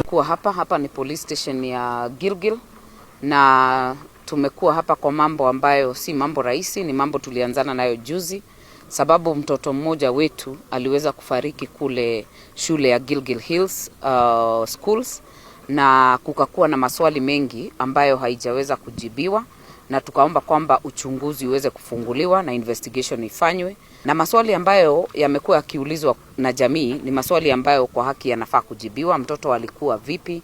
Kuwa hapa hapa ni police station ya Gilgil na tumekuwa hapa kwa mambo ambayo si mambo rahisi, ni mambo tulianzana nayo juzi, sababu mtoto mmoja wetu aliweza kufariki kule shule ya Gilgil Hills Schools, na kukakuwa na maswali mengi ambayo haijaweza kujibiwa, na tukaomba kwamba uchunguzi uweze kufunguliwa na investigation ifanywe, na maswali ambayo yamekuwa yakiulizwa na jamii ni maswali ambayo kwa haki yanafaa kujibiwa. Mtoto alikuwa vipi?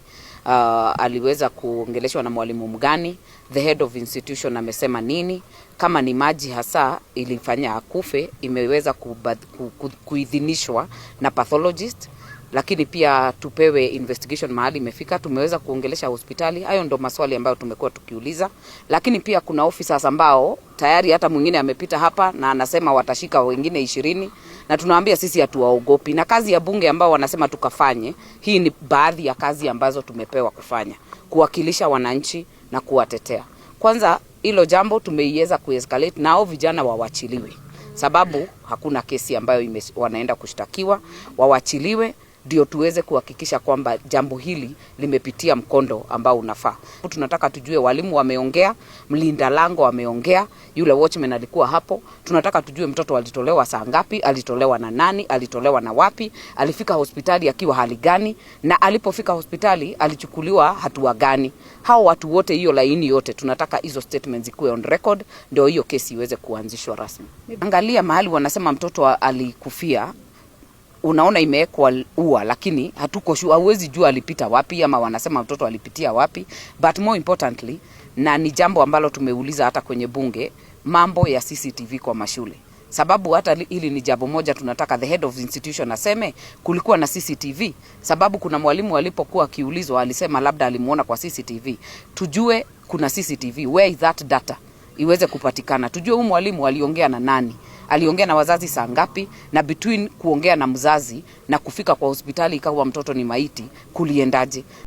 Aliweza kuongeleshwa na mwalimu mgani? The head of institution amesema nini? Kama ni maji hasa ilifanya akufe, imeweza kuidhinishwa na pathologist, lakini pia tupewe investigation mahali imefika. Tumeweza kuongelesha hospitali. Hayo ndo maswali ambayo tumekuwa tukiuliza, lakini pia kuna officers ambao tayari hata mwingine amepita hapa na anasema watashika wengine 20, na tunawaambia sisi hatuwaogopi, na kazi ya bunge ambao wanasema tukafanye, hii ni baadhi ya kazi ambazo tumepewa kufanya, kuwakilisha wananchi na kuwatetea. Kwanza hilo jambo tumeiweza kuescalate, nao vijana wawachiliwe, sababu hakuna kesi ambayo wanaenda kushtakiwa, wawachiliwe ndio tuweze kuhakikisha kwamba jambo hili limepitia mkondo ambao unafaa. Tunataka tujue walimu wameongea, mlinda lango ameongea, yule watchman alikuwa hapo. Tunataka tujue mtoto alitolewa saa ngapi, alitolewa na nani, alitolewa na wapi, alifika hospitali akiwa hali gani, na alipofika hospitali alichukuliwa hatua gani. Hao watu wote, hiyo laini yote, tunataka hizo statements zikuwe on record, ndio hiyo kesi iweze kuanzishwa rasmi. Angalia mahali wanasema mtoto alikufia, unaona imewekwa ua, lakini hatuko sure, hauwezi jua alipita wapi ama wanasema mtoto alipitia wapi. But more importantly, na ni jambo ambalo tumeuliza hata kwenye bunge, mambo ya CCTV kwa mashule, sababu hata hili ni jambo moja tunataka the head of institution aseme kulikuwa na CCTV, sababu kuna mwalimu alipokuwa akiulizwa alisema labda alimuona kwa CCTV. Tujue kuna CCTV, where is that data iweze kupatikana, tujue huyu mwalimu aliongea na nani, aliongea na wazazi saa ngapi, na between kuongea na mzazi na kufika kwa hospitali ikawa mtoto ni maiti kuliendaje?